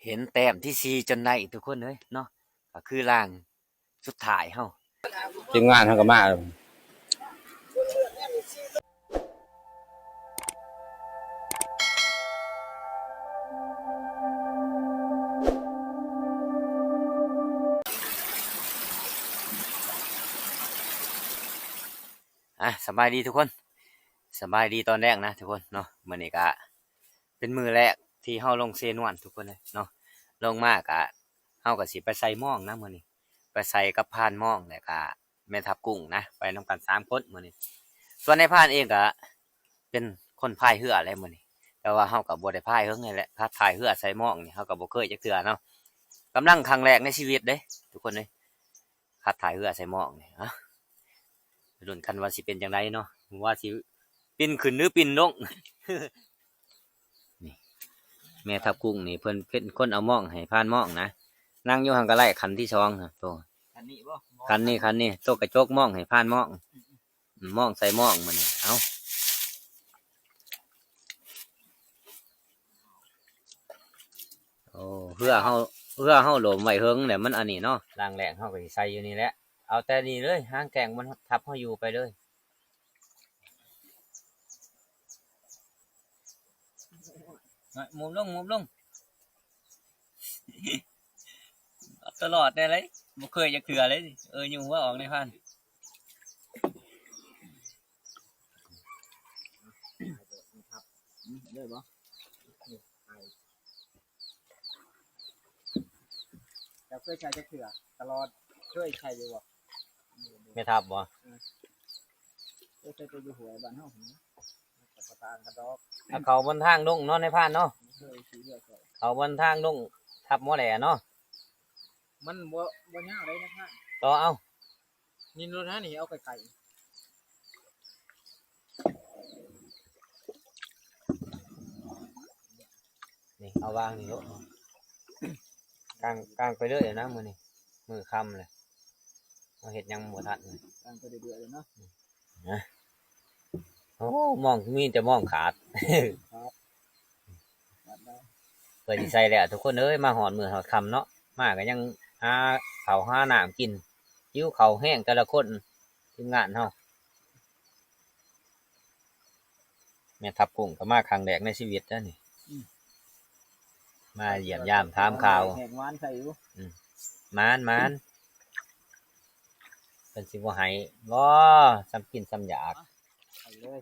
ເຫັນແຕ້ມທີສີ່ຈົນໄດ້ທຸກຄົນເອີຍເນາະ ກໍຄືລ່າງສຸດທ້າຍເຮົາ ທີມງານເຮົາກໍມາ. ອ່ະ ສະບາຍດີທຸກຄົນ ສະບາຍດີຕອນແລງນະທຸກຄົນເນາະ. ມື້ນີ້ກະເປັນມື້ແລກທີ່ເຮົາລົງເຊນວນທຸກຄົນເອີຍເນາະ. ລົງມາກະ ເຮົາກະຊິໄປໃສ່ມອງນະມື້ນີ້ ໄປໃສ່ກັບພານມອງ ແລ້ວກະແມ່ທັບກຸ້ງນະ ໄປນຳກັນສາມຄົນມື້ນີ້. ສ່ວນນາຍພານເອງກະເປັນຄົນພາຍເຮືອແຫຼະມື້ນີ້ ແຕ່ວ່າເຮົາກະບໍ່ໄດ້ພາຍເຫິງນີ້ແຫຼະ ພາຍເຮືອໃສ່ມອງນີ້ເຮົາກະບໍ່ເຄີຍຈັກເທື່ອເນາະ. ກຳລັງຄັ້ງແລກໃນຊີວິດເດ້ທຸກຄົນເອີຍ ພາຍເຮືອໃສ່ມອງນີ້. ເອົ້າ ລຸ້ນກັນວ່າຊິເປັນຈັ່ງໃດເນາະ ວ່າຊິປິ່ນຂຶ້ນຫຼືປິ່ນລົງ. ນີ້ ແມ່ທັບກຸ້ງນີ້ເພິ່ນເປັນຄົນເອົາມອງໃຫ້ພານມອງນະ ນັ່ງຢູ່ຫັ້ນກໍໄລ່ຂັ້ນທີສອງຫັ້ນໂຕ. ຂັ້ນນີ້ບໍ່? ຂັ້ນນີ້ ຂັ້ນນີ້ ໂຕກະຈົກມອງໃຫ້ພານມອງ ອືມ ມອງໃສ່ມອງມັນນີ້. ເອົ້າ ໂອ້ ເຮືອເຮົາ ເຮືອເຮົາຫຼົມໄວ້ເຫິງແລ້ວ ມັນອັນນີ້ເນາະ. ລ້າງແລ້ງເຮົາກໍຊິໃສ່ຢູ່ນີ້ແຫຼະ ເອົາແຕ່ນີ້ເລີຍ ຫາງແກ້ງມັນທັບເຮົາຢູ່ໄປເລີຍ. ໝູບລົງ ໝູບລົງ ຕະຫຼອດແດ່ເລີຍ ບໍ່ເຄີຍຈັກເທື່ອເລີຍ. ເອີ ຍົກຫົວອອກນາຍພານ ເລີຍບໍ່? ເຈົ້າເຄີຍໃຊ້ຈັກເທື່ອ? ຕະຫຼອດ ເຄີຍໃຊ້ຢູ່ບໍ່? ແມ່ທັບບໍ່? ເອີ ເຄີຍແຕ່ຢູ່ຫ້ວຍບ້ານເຮົາຫັ້ນນະ ກໍບໍ່ຕ່າງກັນດອກ. ເອົາເຂົ້າບົນທາງລົງເນາະນາຍພານເນາະ ເອີ ເຂົ້າບົນທາງລົງທັບໝໍແຫຼເນາະ. ມັນບໍ່ ບໍ່ຍາວເດ້ນາຍພານ ຕໍ່ເອົາ. ນີ້ໂລດນະ ນີ້ເອົາໄກໆ ນີ້ເອົາວາງນີ້ໂລດ ກາງ ກາງໄປເລື້ອຍນະມື້ນີ້ ມື້ຄ່ຳແລ້ວ ເຮົາເຮັດຫຍັງບໍ່ທັນ ກາງໄປເລື້ອຍໆເນາະ. ນະ ໂອ້ ມອງ ມີແຕ່ມອງຂາດ ຂາດ ຂາດແລ້ວ ເພື່ອຊິໃສ່ແລ້ວ ທຸກຄົນເອີຍ. ມາຮອດມື້ຮອດຄ່ຳເນາະ ມາກໍຍັງຫາເຂົ້າຫານ້ຳກິນ ຫິວເຂົ້າແຮງແຕ່ລະຄົນ ທີມງານເຮົາ. ແມ່ທັບກຸ້ງກໍມາຄັ້ງແລກໃນຊີວິດເດ້ນີ້ ອືມ ມາຢ້ຽມຢາມຖາມຂ່າວ ແຂກໝານໃສ່ຢູ່ ອືມ ໝານ ໝານ ເພິ່ນຊິບໍ່ໃຫ້ບໍ່ ສ່ຳກິນສ່ຳຢາກ ໃຫ້ເລີຍ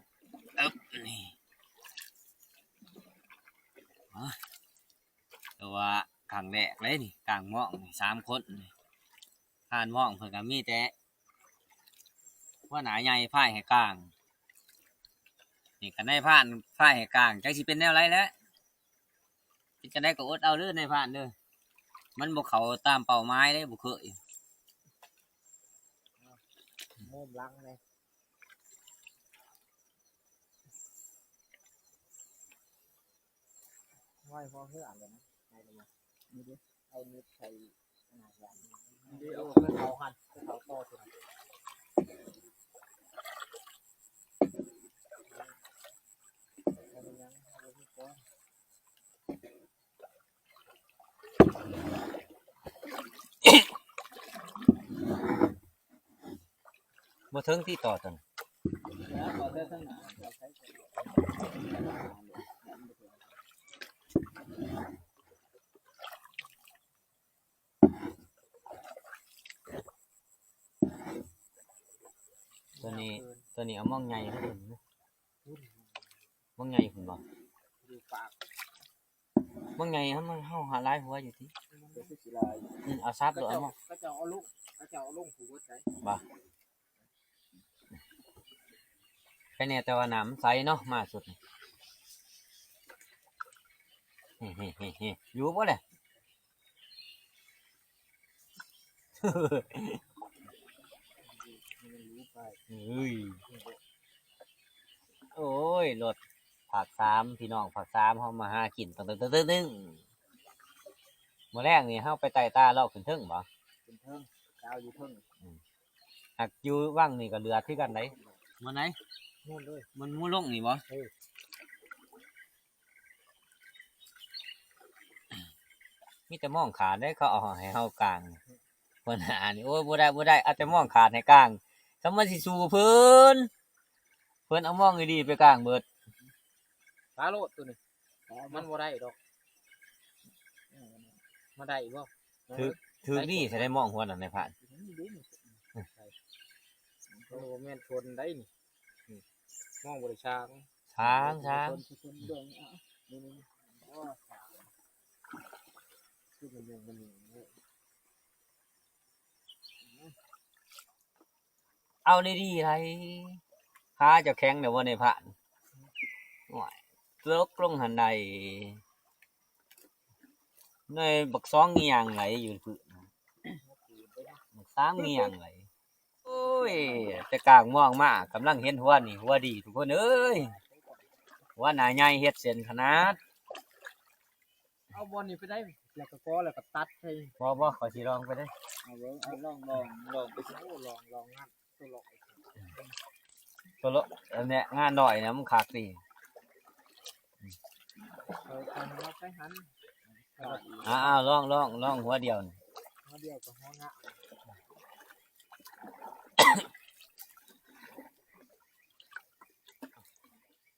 ເອີບ ນີ້ ເອີ ແຕ່ວ່າຄັ້ງແລກເລີຍນີ້ ກາງມອງນີ້ ສາມຄົນນີ້ ຜ່ານມອງເພິ່ນກໍມີແຕ່ຫົວໜ້າໃຫຍ່ພາຍໃຫ້ກາງ ນີ້ກໍນາຍພານພາຍໃຫ້ກາງ ຈັກຊິເປັນແນວໃດແຫຼະ ເປັນຈັ່ງໃດກໍອົດເອົາເດີນາຍພານເດີ ມັນບໍ່ເຂົ້າຕາມເປົ້າໝາຍເດ້ ບໍ່ເຄີຍ ໂມມຫຼັງເລີຍ. ໄວ້ພໍເຮືອນແລ້ວນະ ໄດ້ແລ້ວບໍ່? ນີ້ເດ້ ເອົາເນັດໃສ່ຂະໜາດໃຫຍ່ ນີ້ເດ້ ເອົາເຂົ້າຫັ້ນ ເຂົ້າຕໍ່ຊິ ເອົາໄປຍັງ ເອົາໄປນີ້ກ່ອນ. ບໍ່ເຖິງຕິ ຕໍ່ຕົນ ຕົວນີ້ ຕົວນີ້ເອົາມອງໃຫຍ່ເດີ ມອງໃຫຍ່ພຸ້ນບໍ່? ຢູ່ປາກ ມັນໃຫຍ່ ເຮົາ ເຮົາຫາຫຼາຍຫົວຢູ່ຕິ ມັນຄືຊິຫຼາຍ ອືມ ເອົາສັບໂລດ ເຂົາເຈົ້າ ເອົາມາ ເຂົາເຈົ້າເອົາລົງ ເຂົາເຈົ້າເອົາລົງຜູ້ເບິດໃດ ບໍ່ ແຄ່ນີ້ ແຕ່ວ່ານ້ຳມັນໃສເນາະ ມາສຸດນີ້ ນີ້ໆໆໆ ຢູ່ບໍ່ແຫຼະ? ເອີຍ ໂອ້ຍ ລົດພາກສາມ ພີ່ນ້ອງພາກສາມ ເຮົາມາຫາກິນຕັ້ງແຕ່ເທິງໆ ມື້ແລງນີ້ເຮົາໄປໄຕ່ຕາເລາະຂຶ້ນເທິງບໍ່? ຂຶ້ນເທິງ ດາວຢູ່ເທິງ ອືມ ຫາກຢູ່ວັງນີ້ກໍເດືອດຄືກັນໃດ ມື້ໃດ? ໂນ່ນເລີຍ ມັນໝູລົງນີ້ບໍ່? ເອີ ມີແຕ່ມອງຂາດເດ້ ເຂົາເອົາໃຫ້ເຮົາກາງ ເພິ່ນຫານີ້ ໂອ້ຍ ບໍ່ໄດ້ ບໍ່ໄດ້ ເອົາແຕ່ມອງຂາດໃຫ້ກາງ ສຳມັນຊິສູ້ເພິ່ນ ເພິ່ນເອົາມອງດີໆໄປກາງເບິດ ປາໂລດໂຕນີ້ ມັນບໍ່ໄດ້ດອກ ມາໄດ້ບໍ່? ຖືກ ຖືກນີ້ ໃສ່ໄດ້ມອງຫົວນັ້ນນາຍພານ ມັນບໍ່ແມ່ນຊົນໄດ໋ນີ້ ນີ້ ມອງບໍ່ໄດ້ຊ່າງ ຊ່າງ ຊ່າງ ເອົາດີໆໄດ໋ ຂາເຈົ້າແຂງແລ້ວບໍ່ນາຍພານ ໂອ້ຍ ຕົກລົງຫັ້ນໃດ໋ ໃນບັກສອງງຽງໄດ໋ຢູ່ພື້ນ ບັກສາມງຽງໄດ໋ ໂອ້ຍ ແຕ່ກາງມອງມາ ກຳລັງເຫັນຫົວນີ້ ຫົວດີທຸກຄົນເອີຍ ຫົວໜ້າໃຫຍ່ເຮັດເສັ້ນຂະໜາດ ເອົາບ່ອນນີ້ໄປໄດ້ ແລ້ວກໍກໍ ແລ້ວກໍຕັດໃສ່ ບໍ່ ບໍ່ ຂ້ອຍຊິລອງໄປເດ້ ເອົາເບິ່ງ ເອົາລອງ ລອງ ລອງໄປ ໂອ້ ລອງ ລອງງານ ຕົວເລາະ ຕົວເລາະ ອັນເນີ້ຍງານໜ້ອຍນະ ມັນຄັກດີ ເອີ ເອົາມາໃສ່ຫັ້ນ ອ່າ ອ່າ ລອງ ລອງ ລອງຫົວດຽວນີ້ ຫົວດຽວກໍຫົວງາມ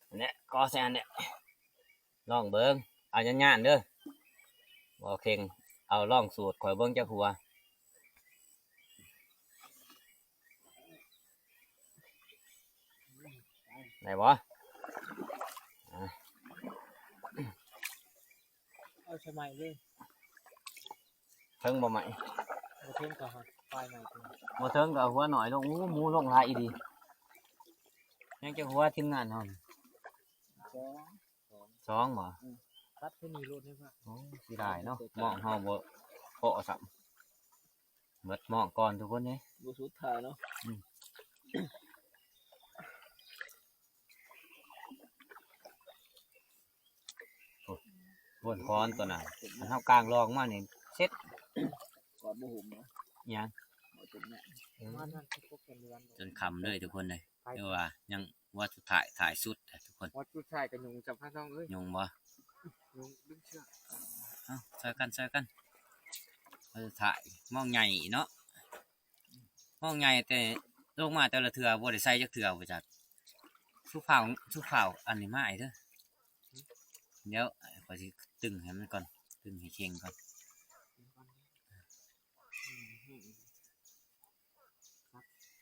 ອັນເນີ້ຍ ກໍໃສ່ອັນເນີ້ຍ ລອງເບິ່ງ ເອົາຍານໆເດີ ບໍ່ເຄັ່ງ ເອົາລອງສູດຂ້ອຍເບິ່ງຈັກຫົວ ໄດ້ບໍ່? ເອົາໃສ່ໃໝ່ເລີຍ ເທິງບໍ່ໃໝ່ ບໍ່ເທິງກໍປາຍໃໝ່ ບໍ່ເທິງກໍເອົາຫົວໜ້ອຍລົງ ໂອ້ ໝູລົງຫຼາຍອີ່ຫຼີ ຍັງຈັກຫົວທີມງານເຮົາ ສອງ ສອງບໍ່? ຕັດແຄ່ນີ້ໂລດເດ້ ໂອ້ ເສຍດາຍເນາະ ມອງເຮົາບໍ່ພໍຊ້ຳ ໝົດໝອງກ່ອນທຸກຄົນເດ້ ບໍ່ສຸດທ້າຍເນາະ ອືມ ໂອ້ ໂພນຄອນຕົວນັ້ນ ຄັນເຮົາກາງລອງມານີ້ເສັດ ກ່ອນບໍ່ຫຸ້ມນະ ຫຍັງ ເອີ ຈົນຄ່ຳເລີຍທຸກຄົນເລີຍ ຄືວ່າຍັງ ຫົວສຸດທ້າຍ ທ້າຍສຸດທຸກຄົນ ຫົວສຸດທ້າຍກໍຍຸງຈຳພານ້ອງເອີຍ ຍຸງບໍ່? ຍຸງດຶງເຊືອກ ເອົາ ຊ່ອຍກັນ ຊ່ອຍກັນ ຫົວສຸດທ້າຍ ມອງໃຫຍ່ເນາະ ມອງໃຫຍ່ ແຕ່ລົງມາແຕ່ລະເທື່ອບໍ່ໄດ້ໃສ່ຈັກເທື່ອ ບໍ່ຈັກ ສຸພາວ ສຸພາວ ອັນນີ້ມາໃຫ້ເດີ ດຽວຂ້ອຍຊິຕຶງໃຫ້ມັນກ່ອນ ຕຶງໃຫ້ເຄັ່ງກ່ອນ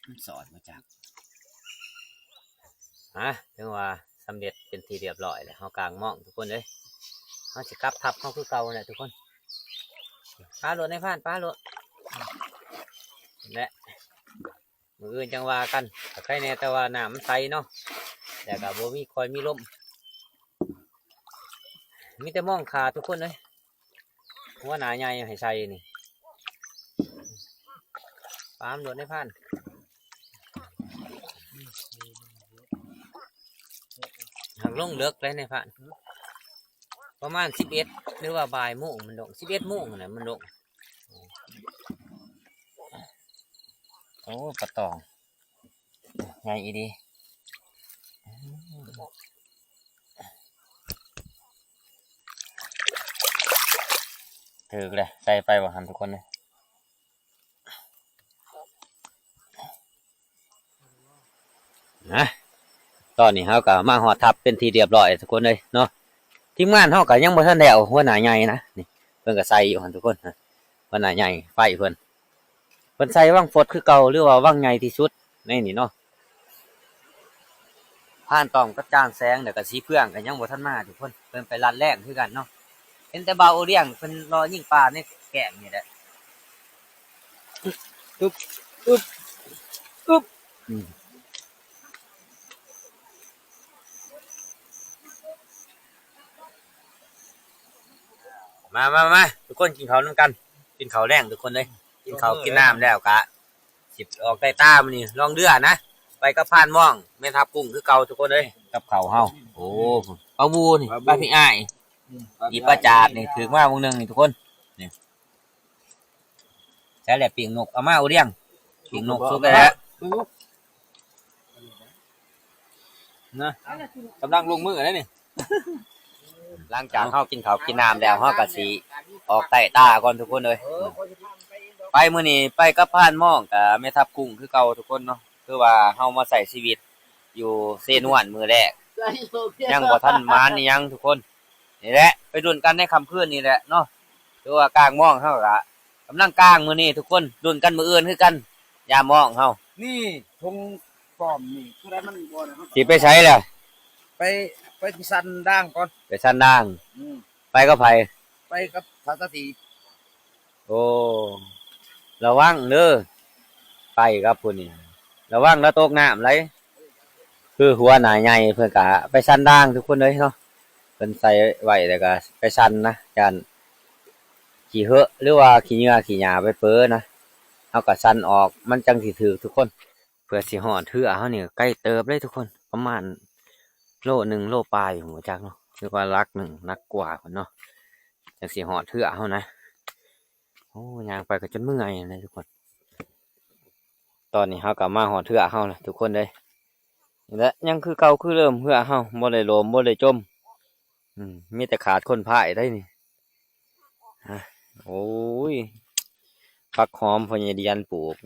ມັນສອດມາຈາກ ຮະ ຖືວ່າສຳເລັດເປັນທີ່ຮຽບຮ້ອຍແລ້ວ ເຮົາກາງມອງທຸກຄົນເອີຍ ເຮົາຊິກັບທັບເຮົາຄືເກົ່າແຫຼະທຸກຄົນ ປາໂລດນາຍພານ ປາໂລດ ແລະ ມື້ອື່ນຈັ່ງວ່າກັນ ກໍໄຄແດ່ ແຕ່ວ່ານ້ຳມັນໃສເນາະ ແລ້ວກໍບໍ່ມີ ຄ່ອຍມີລົມ ມີແຕ່ມອງຂາດທຸກຄົນເອີຍ ຫົວໜ້າໃຫຍ່ໃຫ້ໃສ່ນີ້ ປາມໂລດນາຍພານ ຫາກລົງເລິກເລີຍນາຍພານ ປະມານສິບເອັດ ຫຼືວ່າບ່າຍໂມງມັນລົງ ສິບເອັດໂມງຫັ້ນແຫຼະມັນລົງ ໂອ້ ປາຕອງ ໃຫຍ່ອີ່ຫຼີ ຖືກເລີຍ ໃສ່ໄປວ່າຫັ້ນທຸກຄົນເອີຍ ນະ ຕອນນີ້ເຮົາກໍມາຮອດທັບເປັນທີ່ຮຽບຮ້ອຍທຸກຄົນເອີຍເນາະ ທີມງານເຮົາກໍຍັງບໍ່ທັນແລ້ວ ຫົວໜ້າໃຫຍ່ນະ ນີ້ ເພິ່ນກໍໃສ່ຢູ່ຫັ້ນທຸກຄົນ ຫົວໜ້າໃຫຍ່ໄຟເພິ່ນ ເພິ່ນໃສ່ວັງຟົດຄືເກົ່າ ຫຼືວ່າວັງໃຫຍ່ທີ່ສຸດໃນນີ້ເນາະ ພານຕ້ອງກັບຈານແສງ ແລ້ວກໍສີເຟືອງກໍຍັງບໍ່ທັນມາທຸກຄົນ ເພິ່ນໄປລັດແລ້ງຄືກັນເນາະ ເຫັນແຕ່ບ່າວໂອລຽງເພິ່ນເລາະຍິງປາໃນແກ້ງນີ້ແຫຼະ ອຶບ ອຶບ ອຶບ ອືມ ມາ ມາ ມາ ທຸກຄົນກິນເຂົ້ານຳກັນ ກິນເຂົ້າແລງທຸກຄົນເອີຍ ກິນເຂົ້າກິນນ້ຳແລ້ວກະ ຊິອອກໄດ້ຕາມື້ນີ້ ລ່ອງເຮືອນະ ໄປກັບພານມອງ ແມ່ທັບກຸ້ງຄືເກົ່າທຸກຄົນເອີຍ ກັບເຂົ້າເຮົາ ໂອ້ ປາບູນີ້ ປາພີ່ອ້າຍ ອືມ ອີປາຈາດນີ້ ຖືກມາມື້ໜຶ່ງນີ້ທຸກຄົນ ນີ້ ໃສ່ແລ້ວປີ້ງນົກ ເອົາມາໂອລຽງ ປີ້ງນົກສຸກແລ້ວ ສຸກ ນະ ກຳລັງລົງມືໄດ້ນີ້. ຫຼັງຈາກເຮົາກິນເຂົ້າກິນນ້ຳແລ້ວ ເຮົາກໍຊິອອກໄຕ່ຕາກ່ອນທຸກຄົນເອີຍ. ໄປມື້ນີ້ໄປກັບພານມອງກັບແມ່ທັບກຸ້ງຄືເກົ່າທຸກຄົນເນາະ. ຄືວ່າເຮົາມາໃຊ້ຊີວິດຢູ່ເຊນວນມື້ແລກ ຍັງບໍ່ທັນໝານອີ່ຫຍັງທຸກຄົນ. ນີ້ແຫຼະ ໄປລຸ້ນກັນໃນຄ່ຳຄືນນີ້ແຫຼະເນາະ. ຄືວ່າກາງມອງເຮົາກະກຳລັງກາງມື້ນີ້ທຸກຄົນ ລຸ້ນກັນມື້ອື່ນຄືກັນ ຍາມມອງເຮົາ. ນີ້ ທົ່ງປ້ອມນີ້ ຜູ້ໃດມັນບໍ່ໄດ້ ຊິໄປໃສລະ? ໄປ ໄປສັນດາງກ່ອນ ໄປສັນດາງ. ອືມ ໄປກັບໃຜ? ໄປກັບສາວຕາສີ. ໂອ້ ລະວັງເດີ ໄປກັບຜູ້ນີ້ ລະວັງລະຕົກນ້ຳໄດ໋. ຄືຫົວໜ້າໃຫຍ່ເພິ່ນກະໄປສັນດາງທຸກຄົນເອີຍເນາະ. ເພິ່ນໃສ່ໄວ້ແລ້ວກະໄປສັນນະ ຢ້ານຂີ້ເຫືອ ຫຼືວ່າຂີ້ເຫຍື້ອຂີ້ຫຍ້າໄປເປີນະ. ເຮົາກະສັນອອກ ມັນຈັ່ງຊິຖືກທຸກຄົນ. ເພື່ອຊິຮອດເຮືອເຮົານີ້ໄກເຕີບເດ້ທຸກຄົນ ປະມານໂລໜຶ່ງ ໂລປາຍ ບໍ່ຈັກເນາະ ຫຼືວ່າຫຼັກໜຶ່ງ ຫຼັກກວ່າພຸ້ນເນາະ ຈັ່ງຊິຮອດເຮືອເຮົານະ. ໂອ້ ຍ່າງໄປກໍຈົນເມື່ອຍເລີຍທຸກຄົນ. ຕອນນີ້ເຮົາກໍມາຮອດເຮືອເຮົາແລ້ວທຸກຄົນເອີຍ. ນີ້ແຫຼະ ຍັງຄືເກົ່າຄືເດີມ ເຮືອເຮົາບໍ່ໄດ້ໂລມ ບໍ່ໄດ້ຈົມ. ອືມ ມີແຕ່ຂາດຄົນພາຍໄດ໋ນີ້. ໂອ້ຍ ຜັກຫອມພໍ່ໃຫຍ່ດຽນປູກ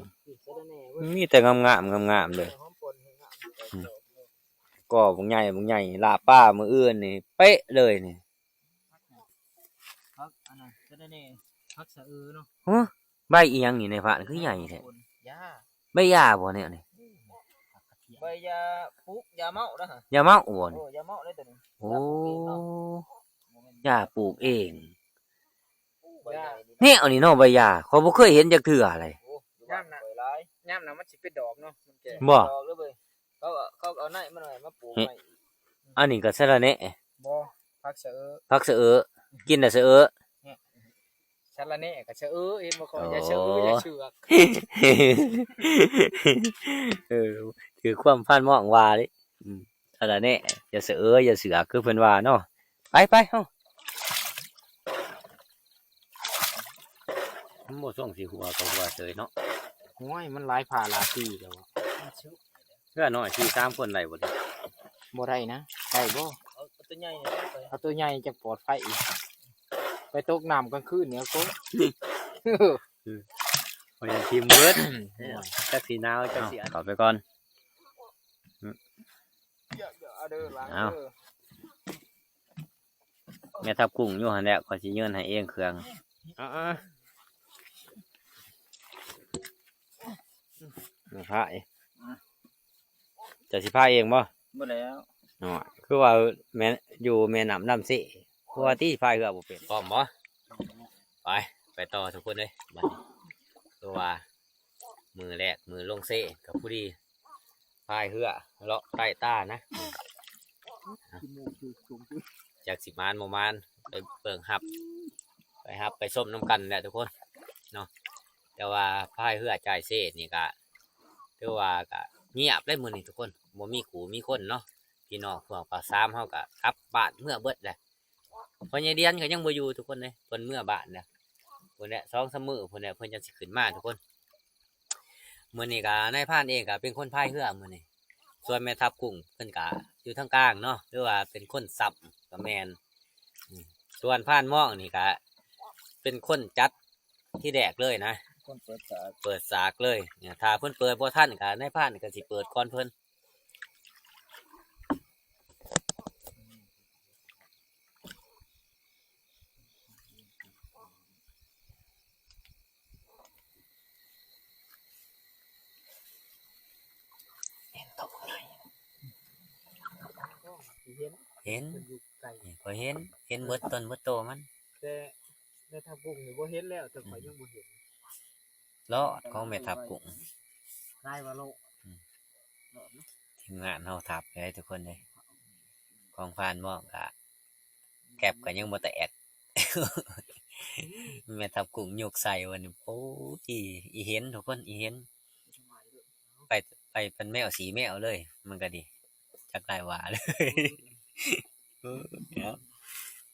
ມີແຕ່ງາມໆ ງາມໆເລີຍ. ອືມ ກໍບັກໃຫຍ່ ບັກໃຫຍ່ ລາບປາມື້ອື່ນນີ້ເປະເລີຍນີ້. ຜັກ ອັນນັ້ນ ສະລະແໜ່ ຜັກສະເອີເນາະ. ຮະ ໃບອີ່ຫຍັງນີ້ໃນພານຄືໃຫຍ່ແທ້? ຢາ ໃບຢາບໍ່ແນວນີ້? ອືມ ໃບຢາປູກ ຢາເມົາເດ້ອ. ຢາເມົາບໍ່ນີ້? ເອີ ຢາເມົາເດ້ຕົວນີ້. ໂອ້ ຢາປູກເອງ. ຢາ ແນວນີ້ເນາະ ໃບຢາ ຂ້ອຍບໍ່ເຄີຍເຫັນຈັກເທື່ອເລີຍ. ໂອ້ ຍາມນັ້ນ ຍາມນັ້ນມັນຊິເປັນດອກເນາະ ມັນແກ່ ບໍ່? ດອກເລີຍເວີຍ. ເຂົາ ເຂົາເອົາໃນມັນມາປູກໃໝ່ອີກ. ອັນນີ້ກໍສະລະແໜ່ ບໍ່ ຜັກສະເອີ ຜັກສະເອີ ກິນແລ້ວສະເອີ. ສະລະແໜ່ກໍສະເອີ ເຫັນບໍ່? ຂ້ອຍ ໂອ້ ຢ່າສະເອີ ຢ່າເຊືອກ. ເອີ ຖືກຄວາມພານມອງວ່າເດ້. ອືມ ສະລະແໜ່ ຢ່າສະເອີ ຢ່າເຊືອກ ຄືເພິ່ນວ່າເນາະ. ໄປ ໄປ ເຮົາ ມັນບໍ່ສົ່ງຊິຫົວກໍຫົວເຊີຍເນາະ. ໂອ້ຍ ມັນຫຼາຍພາຫຼາຍປີແລ້ວ. ເຮືອນ້ອຍສີ່ສາມຄົນໄດ້ບໍ່ນີ້? ບໍ່ໄດ້ນະ. ໄດ້ບໍ່? ເອົາ ເອົາຕົວໃຫຍ່ນີ້ໄປ ເອົາຕົວໃຫຍ່ຈັ່ງປອດໄພ. ໄປຕົກນ້ຳກາງຄືນນີ້ ໂອ້ ຂ້ອຍຍັງຖິ້ມເບິດ. ໂອ້ຍ ຈັກຊິໜາວຈັກຊິອັນ. ເຂົ້າໄປກ່ອນ. ເອົາ ແມ່ທັບກຸ້ງຢູ່ຫັ້ນແຫຼະ ຂ້ອຍຊິຍື່ນໃຫ້ເອງເຄື່ອງ. ເອົາໆ ມາພາຍ ເຈົ້າຊິພາເອງບໍ່? ບໍ່ແລ້ວ. ໂອ້ຍ ຄືວ່າແມ່ນ ຢູ່ແມ່ນ້ຳລຳເຊ ຄືວ່າຕິພາຍເຮືອບໍ່ເປັນ. ພ້ອມບໍ່? ໄປ ໄປຕໍ່ທຸກຄົນເອີຍ. ບັດນີ້ຄືວ່າມື້ແລກ ມື້ລົງເຊກໍພໍດີ ພາຍເຮືອເລາະໃຕ້ຕານະ. ຈັກຊິໝານບໍ່ໝານ ໄປເບິ່ງຮັບ ໄປຮັບໄປຊົມນຳກັນແຫຼະທຸກຄົນເນາະ. ແຕ່ວ່າພາຍເຮືອຈ່າຍເຊນີ້ກະ ຖືວ່າກະງຽບເລີຍມື້ນີ້ທຸກຄົນ ບໍ່ມີຄູ່ມີຄົນເນາະ. ພີ່ນ້ອງພວກປາກສາມເຮົາກະກັບບ້ານເມືອເບິດແຫຼະ. ພໍ່ໃຫຍ່ດຽນກໍຍັງບໍ່ຢູ່ທຸກຄົນເດ້ ເພິ່ນເມືອບ້ານແລ້ວ. ພຸ້ນແຫຼະ ສອງສາມມື້ພຸ້ນແຫຼະ ເພິ່ນຈັ່ງຊິຂຶ້ນມາທຸກຄົນ. ມື້ນີ້ກໍນາຍພານເອງກໍເປັນຄົນພາຍເຮືອມື້ນີ້. ສ່ວນແມ່ທັບກຸ້ງເພິ່ນກະຢູ່ທາງກາງເນາະ ຫຼືວ່າເປັນຄົນຊ້ຳກໍແມ່ນ. ອືມ ສ່ວນພານມອງນີ້ກະເປັນຄົນຈັດທີແລກເລີຍນະ ຄົນເປີດສາກ ເປີດສາກເລີຍ. ຖ້າເພິ່ນເປີດບໍ່ທັນກະນາຍພານກໍຊິເປີດກ່ອນເພິ່ນ. ເຫັນໂຕມັນ ເຫັນ ເຫັນ ມັນຢູ່ໄກ ຂ້ອຍເຫັນ ເຫັນເບິດຕົນເບິດໂຕມັນ. ແຕ່ແມ່ທັບກຸ້ງນີ້ບໍ່ເຫັນແລ້ວ ແຕ່ຂ້ອຍ ອືມ ຍັງບໍ່ເຫັນ. ລອດຂອງແມ່ທັບກຸ້ງ ລາຍວ່າໂລະ. ອືມ ທີມງານເຮົາທັບເດ້ທຸກຄົນເດ້ ຂອງພານມອງກະ ແກັບກໍຍັງບໍ່ແຕກ. ແມ່ທັບກຸ້ງຍົກໃສ່ວ່ານີ້ ໂອ້ຍ ອີເຫັນທຸກຄົນ ອີເຫັນ ໄປ ໄປເປັນແມວສີແມວເລີຍ ມັນກໍດີ ຈັກໄດ້ວ່າເລີຍ. ເນາະ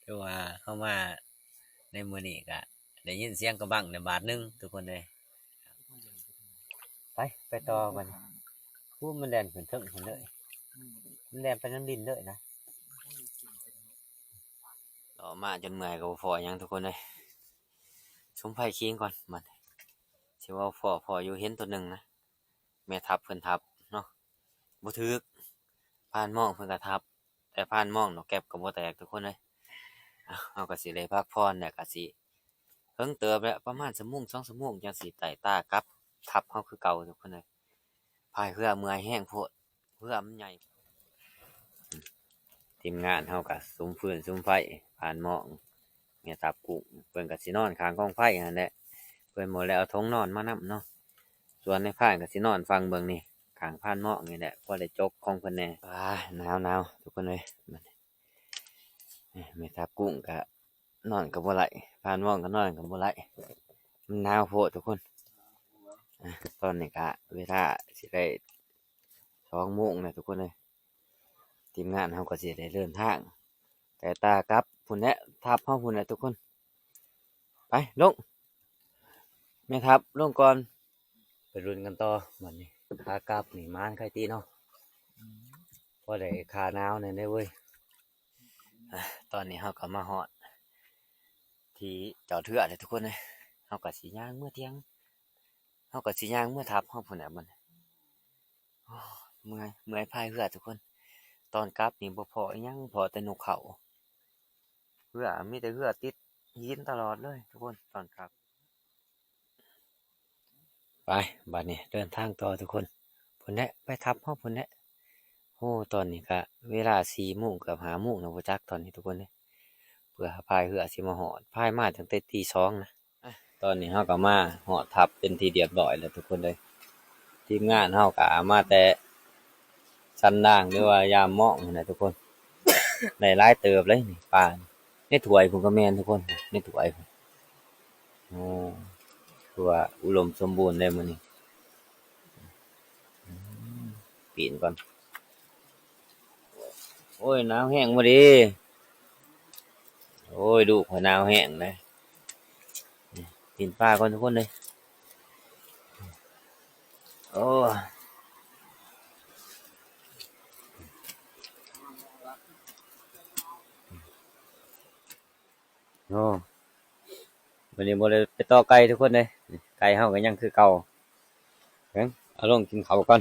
ຖືວ່າເຮົາມາໃນມື້ນີ້ກໍໄດ້ຍິນສຽງກະບັງແດ່ບາດໜຶ່ງທຸກຄົນເອີຍ. ໄປ ໄປຕໍ່ບັດນີ້. ໂອ້ ມັນແລ່ນຂຶ້ນເທິງພຸ້ນເລີຍ. ມັນແລ່ນໄປນຳດິນເລີຍນະ. ເລາະມາຈົນເມື່ອຍກໍບໍ່ພໍຫຍັງທຸກຄົນເອີຍ. ສຸມໄຟຄີງກ່ອນບັດນີ້ ຊິເວົ້າພໍ້ ພໍ້ຢູ່ ເຫັນໂຕໜຶ່ງນະ ແມ່ທັບເພິ່ນທັບເນາະ ບໍ່ຖືກ ພານມອງເພິ່ນກໍທັບ ແຕ່ພານມອງດອກແກັບກໍບໍ່ແຕກທຸກຄົນເອີຍ. ເອົາ ເຮົາກໍຊິໄດ້ພັກຜ່ອນແລ້ວ ກໍຊິເຖິງເຕີບແລ້ວ ປະມານຊົ່ວໂມງສອງຊົ່ວໂມງ ຈັ່ງຊິໄດ້ຕາກັບທັບເຮົາຄືເກົ່າທຸກຄົນເອີຍ. ພາຍເຮືອເມື່ອຍແຮງໂພດ ເຮືອມັນໃຫຍ່. ທີມງານເຮົາກໍສຸມຟືນສຸມໄຟ ພານມອງ ແມ່ທັບກຸ້ງ ເພິ່ນກໍຊິນອນຂ້າງກອງໄຟຫັ້ນແຫຼະ ເພິ່ນບໍ່ໄດ້ເອົາຖົງນອນມານຳເນາະ. ສ່ວນນາຍພານກໍຊິນອນຝັ່ງເບື້ອງນີ້ ຂ້າງພານມອງນີ້ແຫຼະ ພໍໄດ້ຈົກຂອງເພິ່ນແດ່. ອ້າ ໜາວໆ ທຸກຄົນເອີຍ ບັດນີ້ ແມ່ທັບກຸ້ງກໍນອນກໍບໍ່ໄດ້ ພານມອງກໍນອນກໍບໍ່ໄດ້ ມັນໜາວໂພດທຸກຄົນ. ອ່າ ຕອນນີ້ກະເວລາຊິໄດ້ສອງໂມງແລ້ວທຸກຄົນເອີຍ. ທີມງານເຮົາກໍຊິໄດ້ເດີນທາງ ແຕ່ຕາກັບພຸ້ນແຫຼະ ທັບເຮົາພຸ້ນແຫຼະທຸກຄົນ. ໄປລົງ ແມ່ທັບລົງກ່ອນ ໄປລຸ້ນກັນຕໍ່ບັດນີ້. ຂາກັບນີ້ໝານໄຄຕິເນາະ ພໍໄດ້ຄາໜາວແດ່ເວີຍ. ອ່າ ຕອນນີ້ເຮົາກໍມາຮອດທີ່ຈອດເຮືອແລ້ວທຸກຄົນເອີຍ. ເຮົາກໍຊິຍ່າງເມືອຖຽງ ເຮົາກໍຊິຍ່າງເມືອທັບເຮົາພຸ້ນແຫຼະບັດນີ້. ໂອ້ ເມື່ອຍ ເມື່ອຍພາຍເຮືອທຸກຄົນ. ຕອນກັບນີ້ບໍ່ພໍອີ່ຫຍັງ ພໍແຕ່ນົກເຂົາ. ເຮືອ ມີແຕ່ເຮືອຕິດຫີນຕະຫຼອດເລີຍທຸກຄົນ ຕອນກັບ. ໄປ ບັດນີ້ເດີນທາງຕໍ່ທຸກຄົນ ພຸ້ນແຫຼະ ໄປທັບເຮົາພຸ້ນແຫຼະ. ໂອ້ ຕອນນີ້ກະເວລາສີ່ໂມງ ເກືອບຫ້າໂມງແລ້ວບໍ່ຈັກຕອນນີ້ທຸກຄົນເອີຍ. ເພື່ອພາຍເຮືອຊິມາຮອດ ພາຍມາຕັ້ງແຕ່ຕີສອງນະ. ອ່ະ ຕອນນີ້ເຮົາກໍມາຮອດທັບເປັນທີ່ລຽບຮ້ອຍແລ້ວທຸກຄົນເອີຍ. ທີມງານເຮົາກໍມາແຕ່ສັນດາງ ຫຼືວ່າຍາມມອງຫັ້ນແຫຼະທຸກຄົນ. ໄດ້ຫຼາຍເຕີບເລີຍນີ້ ປາໃນຖ້ວຍພຸ້ນກໍແມ່ນທຸກຄົນ ໃນຖ້ວຍພຸ້ນ. ໂອ້ ຖືວ່າອຸດົມສົມບູນເລີຍມື້ນີ້. ອືມ ປີນກ່ອນ. ໂອ້ຍ ໜາວແຮງບໍ່ດີ. ໂອ້ຍ ລູກຂ້ອຍໜາວແຮງເດ້. ປີນປ່າກ່ອນທຸກຄົນເດີ. ໂອ້ ໂອ້ ມື້ນີ້ບໍ່ໄດ້ໄປຕໍ່ໄກ່ທຸກຄົນເດ້. ໄກ່ເຮົາກໍຍັງຄືເກົ່າ. ເບິ່ງ ເອົາລົງກິນເຂົ້າກ່ອນ.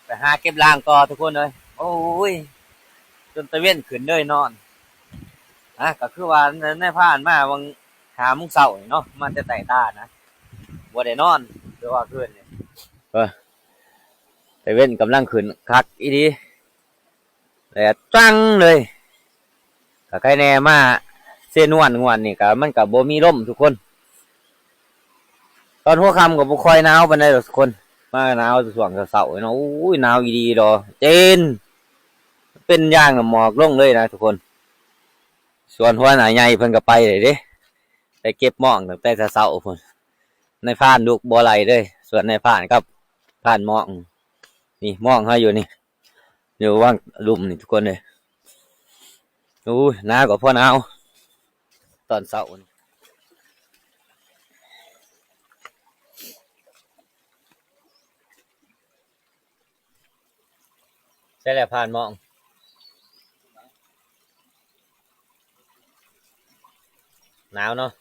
ໄປຫາເກັບລ້າງຕໍ່ທຸກຄົນເອີຍ. ໂອ້ຍ ຈົນຕາເວັນຂຶ້ນເລີຍນອນ. ອ່ະ ກໍຄືວ່ານາຍພານມາຫວ່າງຫ້າໂມງເຊົ້ານີ້ເນາະ ມາແຕ່ໃຕ້ຕານະ ບໍ່ໄດ້ນອນ ຄືວ່າຄືນນີ້. ເອີ ຕາເວັນກຳລັງຂຶ້ນຄັກອີ່ຫຼີ. ແດດຈັງເລີຍ ກໍໃຄແດ່ມາເຊນວນງວດນີ້ກໍມັນກໍບໍ່ມີລົມທຸກຄົນ. ຕອນຫົວຄ່ຳກໍບໍ່ຄ່ອຍໜາວປານໃດດອກທຸກຄົນ ມາໜາວຊ່ວງເຊົ້າໆເນາະ. ໂອ້ຍ ໜາວອີ່ຫຼີດອກ ເຢັນ ເປັນຢ່າງໜ້າໝອກລົງເລີຍນະທຸກຄົນ. ສ່ວນຫົວໜ້າໃຫຍ່ເພິ່ນກໍໄປເລີຍເດ້ ໄປເກັບມອງຕັ້ງແຕ່ເຊົ້າໆພຸ້ນ. ນາຍພານລຸກບໍ່ໄຫຼເລີຍ ສ່ວນນາຍພານກັບພານມອງ. ນີ້ມອງເຮົາຢູ່ນີ້ ຢູ່ຫວ່າງລຸ່ມນີ້ທຸກຄົນເອີຍ. ໂອ້ຍ ໜາວກໍພໍໜາວຕອນເຊົ້ານີ້. ໃຊ່ແລ້ວ ພານມອງ ໜາວເນາະ.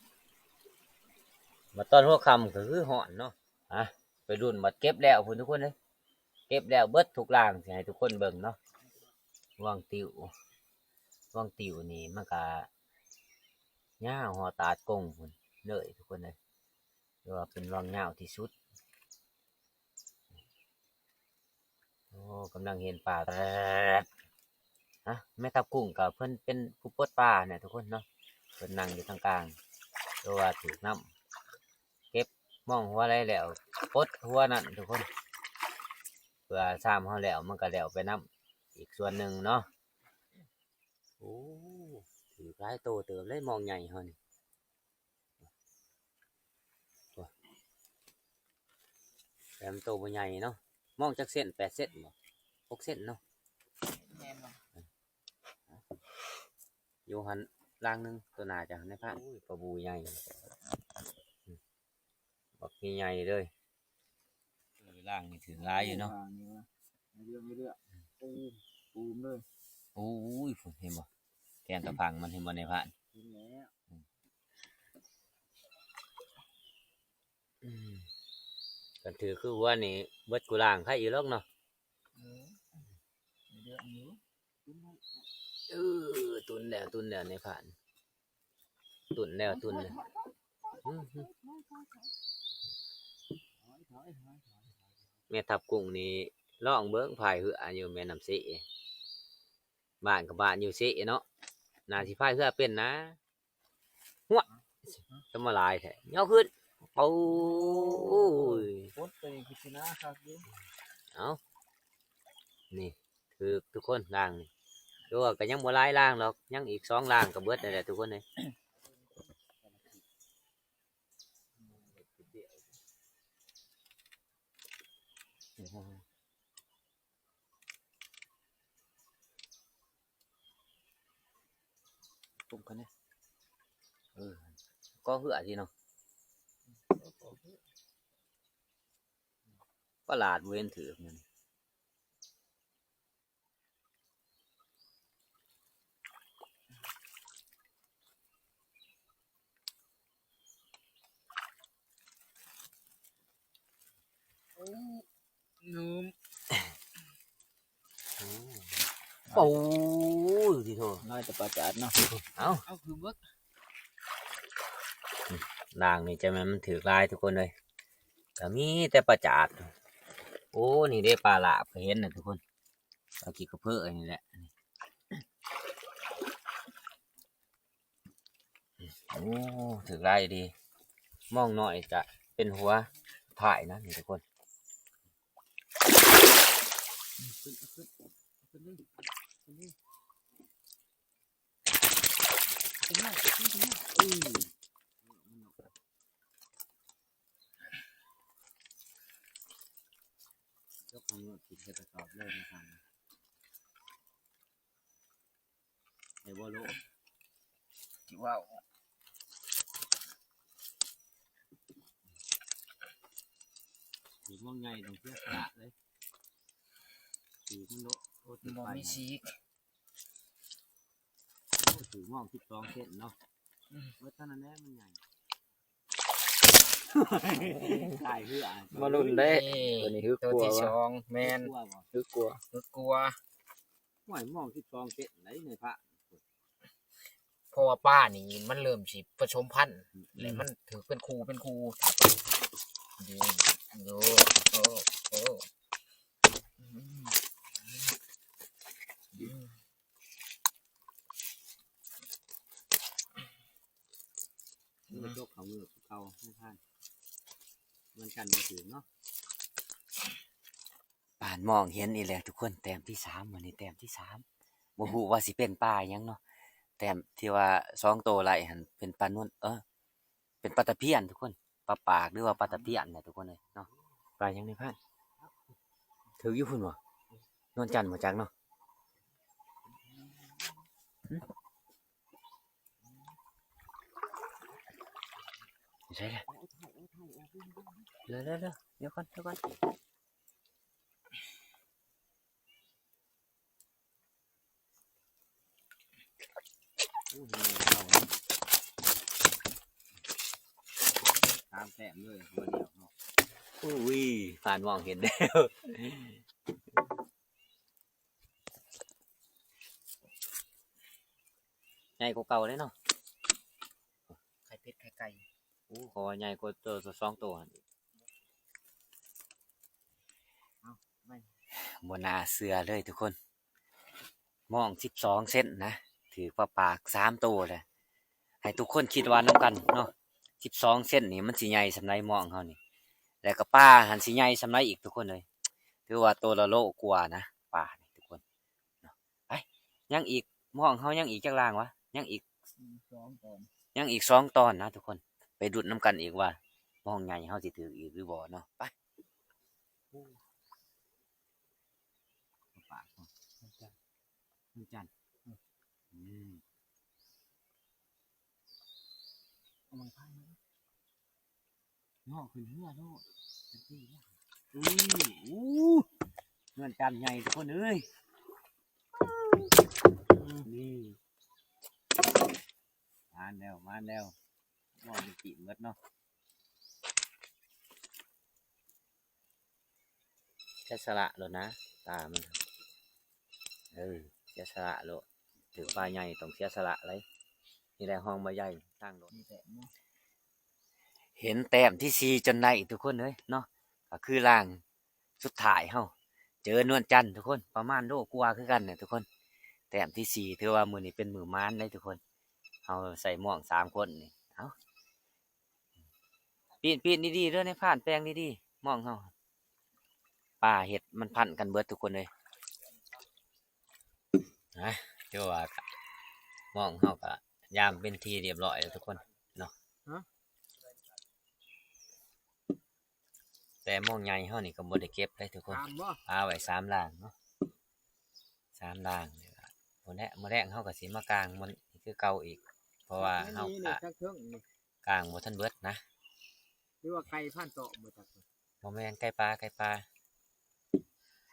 ມາຕອນຫົວຄ່ຳກໍຄືຮ້ອນເນາະ. ອ່ະ ໄປລຸ້ນບັດເກັບແລ້ວພຸ້ນທຸກຄົນເອີຍ. ເກັບແລ້ວເບິດທຸກລ່າງ ຊິໃຫ້ທຸກຄົນເບິ່ງເນາະ. ຫວ່າງຕິວ ຫວ່າງຕິວນີ້ມັນກະຍາວຮອດຕາດກົງພຸ້ນເລີຍທຸກຄົນເອີຍ. ຖືວ່າເປັນຫວ່າງຍາວທີ່ສຸດ. ໂອ້ ກຳລັງເຫັນປາແຕບ. ອ່ະ ແມ່ທັບກຸ້ງກໍເພິ່ນເປັນຜູ້ປົດປາແຫຼະທຸກຄົນເນາະ. ເພິ່ນນັ່ງຢູ່ທາງກາງ ຫຼືວ່າຖືກນ້ຳ ເກັບມອງຫົວໃດແລ້ວປົດຫົວນັ້ນທຸກຄົນ. ເພື່ອຊາມເຮົາແລ້ວ ມັນກໍແລ້ວໄປນຳອີກສ່ວນໜຶ່ງເນາະ. ໂອ້ ຖືກຫຼາຍໂຕເຕີບເລີຍມອງໃຫຍ່ເຮົານີ້. ໂອ້ ແຕ່ມັນໂຕບໍ່ໃຫຍ່ເນາະ. ມອງຈັກເຊັນ? ແປດເຊັນບໍ່? ຫົກເຊັນເນາະ. ແມ່ນບໍ່? ຢູ່ຫັ້ນ ລ່າງໜຶ່ງ ໂຕໜ້າເຈົ້ານາຍພານ. ໂອ້ຍ ປາບູໃຫຍ່ ບັກໃຫຍ່ໆເລີຍ. ເອີ ລ່າງນີ້ຖືກຫຼາຍຢູ່ເນາະ ລ່າງນີ້ນະ ເລື່ອງເລື່ອງ ໂອ້ ປູມເລີຍ. ໂອ້ຍ ພຸ້ນເຫັນບໍ່ ແກນຕະພັງມັນ ເຫັນບໍ່ນາຍພານ? ເຫັນແລ້ວ. ອືມ ອືມ ຄັນຖືກຄືຫົວນີ້ເບິດກູລ່າງໃຄຢູ່ດອກເນາະ. ເອີ ເລື່ອງຢູ່. ເອີ ຕຸນແລ້ວ ຕຸນແລ້ວນາຍພານ ຕຸນແລ້ວ ຕຸນແລ້ວ. ອືມ ແມ່ທັບກຸ້ງນີ້ລອງເບິ່ງພາຍເຮືອຢູ່ແມ່ນ້ຳເຊ ບ້ານກໍບ້ານຢູ່ເຊເນາະ ໜ້າຊິພາຍເຮືອເປັນນະ. ຫົວ ຈະມາຫຼາຍແທ້ ຍໍຂຶ້ນ. ໂອ້ຍ ໂອ້ຍ ໂຄດໂຕນີ້ຄືຊິໜາຄັກຢູ່. ເອົ້າ ນີ້ ຖືກທຸກຄົນ ລ່າງນີ້ ແຕ່ວ່າກໍຍັງບໍ່ຫຼາຍລ່າງດອກ ຍັງອີກສອງລ່າງກໍເບິດນັ້ນແຫຼະທຸກຄົນເອີຍ. ປຸ້ມກັນເດ້ ເອີ ກໍເຮືອຊິເນາະ ປະຫຼາດບໍ່ເຫັນຖືກ. ໂອ້ ໜຶ່ງ ໂອ້ຍ ໂອ້ຍ ຕິໂທ ນ້ອຍແຕ່ປາຈາດເນາະ. ເອົ້າ ເອົາຄືເບິດ ລ່າງນີ້ຈະແມ່ນມັນຖືກຫຼາຍທຸກຄົນເອີຍ ກໍມີແຕ່ປາຈາດ. ໂອ້ ນີ້ເດ້ ປາຫຼາບກໍເຫັນນະທຸກຄົນ ປາກີກະເພີນີ້ແຫຼະ. ໂອ້ ຖືກຫຼາຍດີ ມອງໜ້ອຍຈະເປັນຫົວທ້າຍນະນີ້ທຸກຄົນ. ຢົກເອົາເງິນກິນໃສ່ກະສອບເລີຍນະທ່ານ. ໄດ້ບໍ່ໂລ ຊິເວົ້າ ຖືກໝ່ອງໃຫຍ່ຕ້ອງເສຍສະຫຼະເລີຍ ຖືກມັນໂລ ໂອ້ ຖືກ ບໍ່ ໄປ ມີສີກ ໂອ້ ຖືກໝ່ອງສິບສອງເຊັນເນາະ. ອືມ ເບິດເທົ່ານັ້ນແຫຼະ ມັນໃຫຍ່. ຕາຍເຮືອ ມາລຸ້ນເດ້ ນີ້ ຕົວນີ້ຮຶກກວ່າ ຕົວທີສອງ ແມ່ນ ຮຶກກວ່າບໍ່ ຮຶກກວ່າ ຮຶກກວ່າ. ຫ້ວຍ ມອງສິບສອງເຊັນໄດ໋ນາຍພານ ເພາະວ່າປານີ້ມັນເລີ່ມຊິປະສົມພັນ ອືມ ແລ້ວມັນຖືກເປັນຄູ່ເປັນຄູ່ ໂດ ໂດ ໂອ້ ໂອ້ ອືມ ອືມ. ມັນກໍຈົກເຂົ້າມືເກົ່ານາຍພານ ມັນກັນບໍ່ຖືກເນາະ. ປານມອງເຫັນອີກແລ້ວທຸກຄົນ ແຕ້ມທີສາມ ມື້ນີ້ແຕ້ມທີສາມ ບໍ່ຮູ້ວ່າຊິເປັນປາຫຍັງເນາະ. ແຕ້ມທີ່ວ່າສອງໂຕໄລ່ຫັ້ນເປັນປານວນ ເອີ ເປັນປາຕະພຽນທຸກຄົນ ປາປາກ ຫຼືວ່າປາຕະພຽນນະທຸກຄົນເອີຍເນາະ. ປາຫຍັງນາຍພານ? ຖືກຢູ່ພຸ້ນບໍ່? ນວນຈັນບໍ່ຈັກເນາະ. ຫຶ? ຢູ່ໃສລະ? ເດີໆໆ ດຽວກ່ອນ ດຽວກ່ອນ. ໂອ້ໂຫ ສາມແຕ້ມເລີຍ ຫົວດຽວເນາະ. ອຸ້ຍ ຜ່ານມອງເຫັນແລ້ວ ໃຫຍ່ກວ່າເກົ່າເດ້ເນາະ ໄຂ່ເປັດໄຂ່ໄກ່. ໂອ້ ເຂົາວ່າໃຫຍ່ກວ່າໂຕ ສອງໂຕຫັ້ນອີກ. ບໍ່ໜ້າເຊື່ອເລີຍທຸກຄົນ ມອງສິບສອງເຊັນນະ ຖືກປາປາກສາມໂຕແຫຼະ. ໃຫ້ທຸກຄົນຄິດວ່ານຳກັນເນາະ ສິບສອງເຊັນນີ້ມັນຊິໃຫຍ່ສ່ຳໃດມອງເຮົານີ້ ແລ້ວກໍປາຫັ້ນຊິໃຫຍ່ສ່ຳໃດອີກທຸກຄົນເອີຍ. ຖືວ່າໂຕລະໂລກວ່ານະ ປານີ້ທຸກຄົນເນາະ. ໄປ ຍັງອີກ ມອງເຮົາຍັງອີກຈັກລ່າງວະ? ຍັງອີກ ອືມ ສອງຕອນ ຍັງອີກສອງຕອນນະທຸກຄົນ ໄປລຸ້ນນຳກັນອີກວ່າມອງໃຫຍ່ເຮົາຊິຖືກອີກຫຼືບໍ່ເນາະ. ໄປ ໂອ້ ປາກ ນວນຈັນ ນວນຈັນ ອືມ ອືມ. ມັນໄປເນາະ ເງາະຂຶ້ນເຮືອໂລດ ຈັກປີລະ. ອູ້ ອູ້ ເຮືອນຈັນໃຫຍ່ທຸກຄົນເອີຍ. ນີ້ ມາແລ້ວ ມາແລ້ວ ເງາະມັນກິນໝົດເນາະ. ເສຍສະຫຼະໂລດນະ ຕາມັນ ເອີ ເສຍສະຫຼະໂລດ. ຖືກປາໃຫຍ່ຕ້ອງເສຍສະຫຼະເລີຍ. ນີ້ແຫຼະຫ້ອງບໍ່ໃຫຍ່ທາງໂລດ. ເຫັນແຕ້ມທີສີ່ຈົນໄດ້ທຸກຄົນເອີຍເນາະ. ກໍຄືລ່າງສຸດທ້າຍເຮົາເຈີນວນຈັນທຸກຄົນ ປະມານໂລກວ່າຄືກັນນະທຸກຄົນ. ແຕ້ມທີສີ່ ຖືວ່າມື້ນີ້ເປັນມື້ໝານເດ້ທຸກຄົນ. ເຮົາໃສ່ມ່ອງສາມຄົນນີ້ ເອົ້າ ປີນ ປີນດີໆເດີ ໃນພານແປງດີໆ ມອງເຮົາ ປາເຫັດມັນພັນກັນເບິດທຸກຄົນເອີຍ. ນະ ຖືວ່າ ມອງເຮົາກະຢາມເປັນທີ່ຮຽບຮ້ອຍແລ້ວທຸກຄົນເນາະ. ຮະ ແຕ່ມອງໃຫຍ່ເຮົານີ້ກໍບໍ່ໄດ້ເກັບເດ້ທຸກຄົນ ປາໄວ້ສາມລ່າງເນາະ ສາມລ່າງ. ມື້ແລະ ມື້ແລງເຮົາກໍຊິມາກາງມັນຄືເກົ່າອີກ ເພາະວ່າເຮົາກະກາງບໍ່ທັນເບິດນະ. ຫຼືວ່າໄກ່ພັນຕອມບໍ່ຈັກ ບໍ່ແມ່ນ ໄກ່ປ່າ ໄກ່ປ່າ.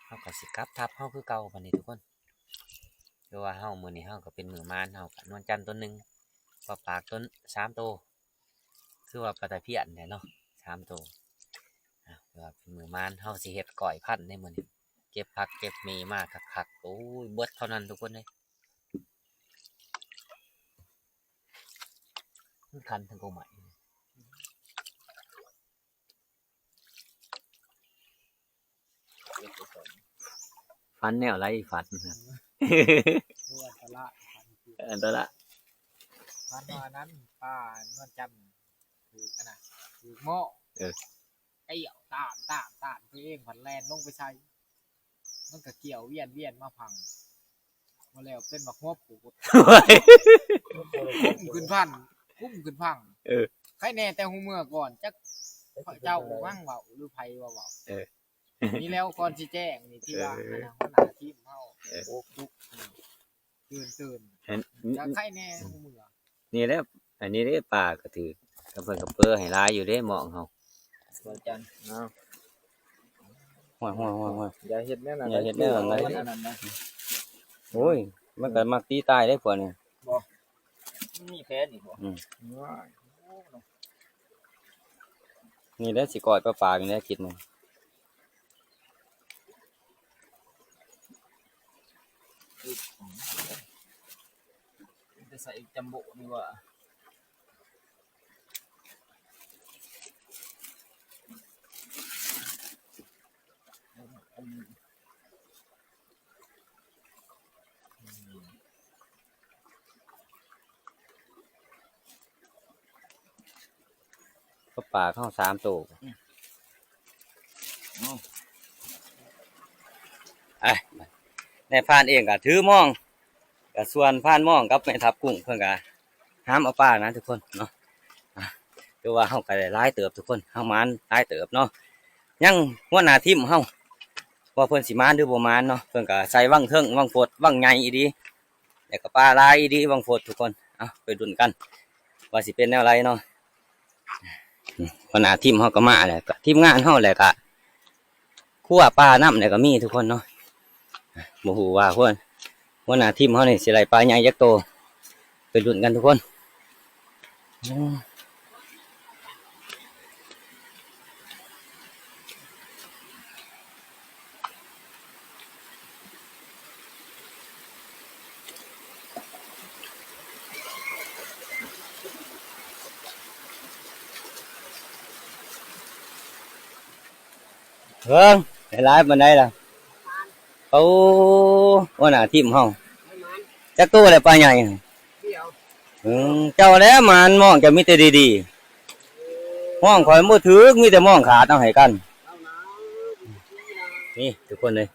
ເຮົາກໍຊິກັບທັບເຮົາຄືເກົ່າບັດນີ້ທຸກຄົນ. ຄືວ່າເຮົາ ມື້ນີ້ເຮົາກໍເປັນມື້ໝານ ເຮົາກໍນວນຈັນຕົນໜຶ່ງ ປາປາກຕົນ ສາມໂຕ ຄືວ່າປາຕະພຽນແຫຼະເນາະ ສາມໂຕ. ອາ ຄືວ່າເປັນມື້ໝານ ເຮົາຊິເຮັດກ້ອຍພັນໃນມື້ນີ້ ເກັບຜັກເກັບເໝມາຄັກໆ. ໂອ້ຍ ເບິດເທົ່ານັ້ນທຸກຄົນເອີຍ. ມັນຄັນທັງກົງໄມ້ ຝັນແນວໃດ ຝັນ ອັນຕະລາຍ ຝັນ ອັນຕະລາຍ ຝັນວ່ານັ້ນ ປານວນຈັນຖືກຫັ້ນນະ ຖືກເໝາະ ເອີ ກ້ຽວຕາມ ຕາມ ຕາມ ຕົວເອງພັດແລ່ນລົງໄປໃສ່ ມັນກໍກ້ຽວວຽນ ວຽນມາພັງ ມາແລ້ວເປັນບັກຫົວໂປດ ໂອ້ຍ ກຸ້ມຂຶ້ນພັນ ກຸ້ມຂຶ້ນພັງ. ເອີ ໃຄແນ່ແຕ່ຮູ້ເມື່ອກ່ອນ ຈັກເຈົ້າມັ້ງເວົ້າ ຫຼືໃຜວ່າເວົ້າ ເອີ ນີ້ແລ້ວກ່ອນຊິແຈ້ງນີ້ ທີ່ວ່າ ເອີ ອັນນັ້ນຫົວໜ້າທີມເຮົາ ເອີ ໂອ້ ປຸກ ຕື່ນໆ ອັນ ຈະໄຄແນ່ ອືມ ເມື່ອ ນີ້ແຫຼະ ອັນນີ້ເດ້ ປາກໍຖືກ ກໍເພິ່ນກໍເປີໃຫ້ຫຼາຍຢູ່ເດ້ ໝ້ອງເຮົາ ອາຈານເນາະ. ຫ້ວຍໆໆໆ ຢ່າເຮັດແນວນັ້ນ ຢ່າເຮັດແນວນັ້ນ ອັນນັ້ນນະ ໂອ້ຍ ມັນກໍມັກຕີຕາຍເດ້ພວກນີ້ ບໍ່ ມັນມີແຜນອີກບໍ່? ອືມ ວ້າຍ ໂອ້ ນີ້ແຫຼະ ຊິກ້ອຍປາປານີ້ແຫຼະ ຄິດມາ. ອືມ ຈະໃສ່ຈັມໂບ້ນີ້ວ່າ ກໍປາເຮົາສາມໂຕ ອືມ ເອົາ ໄປ ນາຍພານເອງກໍຖືມອງ ກໍສ່ວນພານມອງກັບແມ່ທັບກຸ້ງເພິ່ນກໍຫາມເອົາປານະທຸກຄົນເນາະ. ອ່າ ຖືວ່າເຮົາກໍໄດ້ຫຼາຍເຕີບທຸກຄົນ ເຮົາໝານຫຼາຍເຕີບເນາະ. ຍັງຫົວໜ້າທີມເຮົາ ວ່າເພິ່ນຊິມານຫຼືບໍ່ມານເນາະ ເພິ່ນກໍໃສ່ວັງເທິງວັງຟົດວັງໃຫຍ່ອີ່ຫຼີ ແລ້ວກໍປາຫຼາຍອີ່ຫຼີວັງຟົດທຸກຄົນ. ເອົາ ໄປລຸ້ນກັນວ່າຊິເປັນແນວໃດເນາະ. ຫົວໜ້າທີມເຮົາກໍມາແລ້ວ ກໍທີມງານເຮົາແຫຼະ ກໍຄົວປານຳແຫຼະກໍມີທຸກຄົນເນາະ. ບໍ່ຮູ້ວ່າຫົວ ຫົວໜ້າທີມເຮົານີ້ຊິໄດ້ປາໃຫຍ່ຈັກໂຕ ໄປລຸ້ນກັນທຸກຄົນ. ເບິ່ງ ໄດ້ຫຼາຍປານໃດລະ? ໂອ້ ຫົວໜ້າທີມເຮົາ ຈັກໂຕແລ້ວປາໃຫຍ່? ອືມ ເຈົ້າແຫຼະໝານ ມອງເຈົ້າມີແຕ່ດີໆ ມອງຂ້ອຍບໍ່ຖືກ ມີແຕ່ມອງຂາດເອົາໃຫ້ກັນ. ນີ້ທຸກຄົນເອີຍ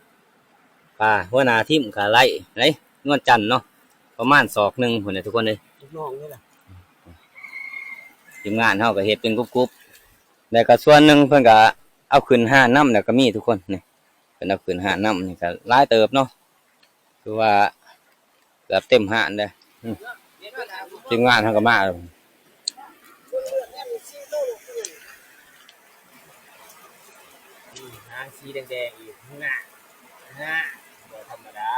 ປາ ຫົວໜ້າທີມກະໄລ່ໄດ້ ນວນຈັນເນາະ ປະມານສອກໜຶ່ງພຸ້ນແຫຼະທຸກຄົນເອີຍ. ລູກນ້ອງນີ້ແຫຼະ ທີມງານເຮົາກໍເຮັດເປັນກຸບໆ ແລ້ວກໍສ່ວນໜຶ່ງເພິ່ນກໍເອົາຂຶ້ນຮ້ານນຳ ແລ້ວກໍມີທຸກຄົນ ນີ້ ເພິ່ນເອົາຂຶ້ນຮ້ານນຳ ນີ້ກໍຫຼາຍເຕີບເນາະ ຄືວ່າເກືອບເຕັມຮ້ານເດ້. ອືມ ທີມງານເຮົາກໍມາແລ້ວ. ຫາງສີແດງໆອີກ ນະ ນະ ບໍ່ທຳມະດາ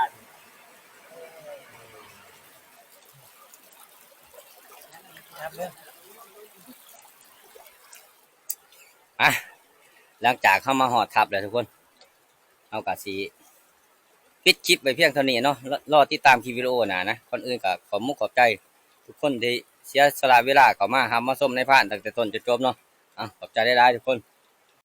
ອ່ະ ຫຼັງຈາກເຮົາມາຮອດຖ້ຳແລ້ວທຸກຄົນ ເຮົາກະຊິປິດຄລິບໄວ້ພຽງເທົ່ານີ້ເນາະ ລໍຕິດຕາມຄລິບວິດີໂອໜ້ານະ. ກ່ອນອື່ນກະຂອບມຸກຂອບໃຈທຸກຄົນທີ່ເສຍສະຫຼະເວລາເຂົ້າມາຮັບມາຊົມນາຍພານຕັ້ງແຕ່ຕົ້ນຈົນຈົບເນາະ. ເອົາ ຂອບໃຈຫຼາຍໆທຸກຄົນ.